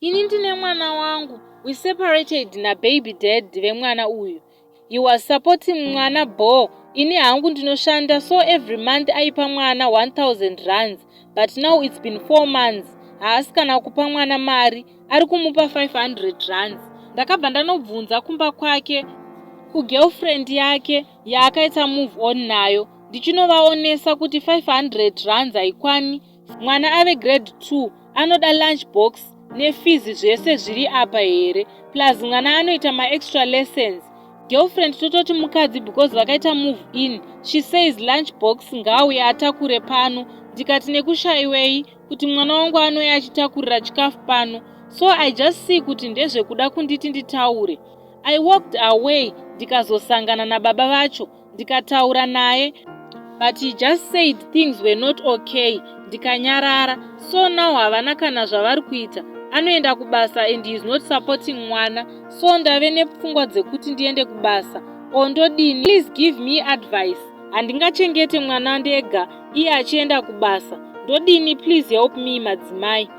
Ini ndine mwana wangu. We separated nababy dad vemwana uyu. He was supporting mwana bho. Ini hangu ndinoshanda, so every month aipa mwana 1000 rands, but now it's been 4 months haasi kana kupa mwana mari, ari kumupa 500 rands. Ndakabva ndanobvunza kumba kwake, kugirlfriend yake yaakaita move on nayo, ndichinovaonesa kuti 500 rands haikwani. Mwana ave grade 2, anoda lunch box nefees, zvese zviri apa here? Plus mwana anoita maextra lessons. Girlfriend, tototi mukadzi because vakaita move in, she says lunch box ngauye atakure pano. Ndikati nekushayiwei kuti mwana wangu anouya achitakurira chikafu pano? So I just see kuti ndezvekuda kunditi nditaure. I walked away, ndikazosangana nababa vacho, ndikataura naye, but he just said things were not okay. Ndikanyarara. So now havana kana zvavari kuita. Anoenda kubasa and he is not supporting mwana, so ndave nepfungwa dzekuti ndiende kubasa ondodini. Please give me advice. Handingachengete mwana ndega iye achienda kubasa. Ndodini? Please help me, madzimai.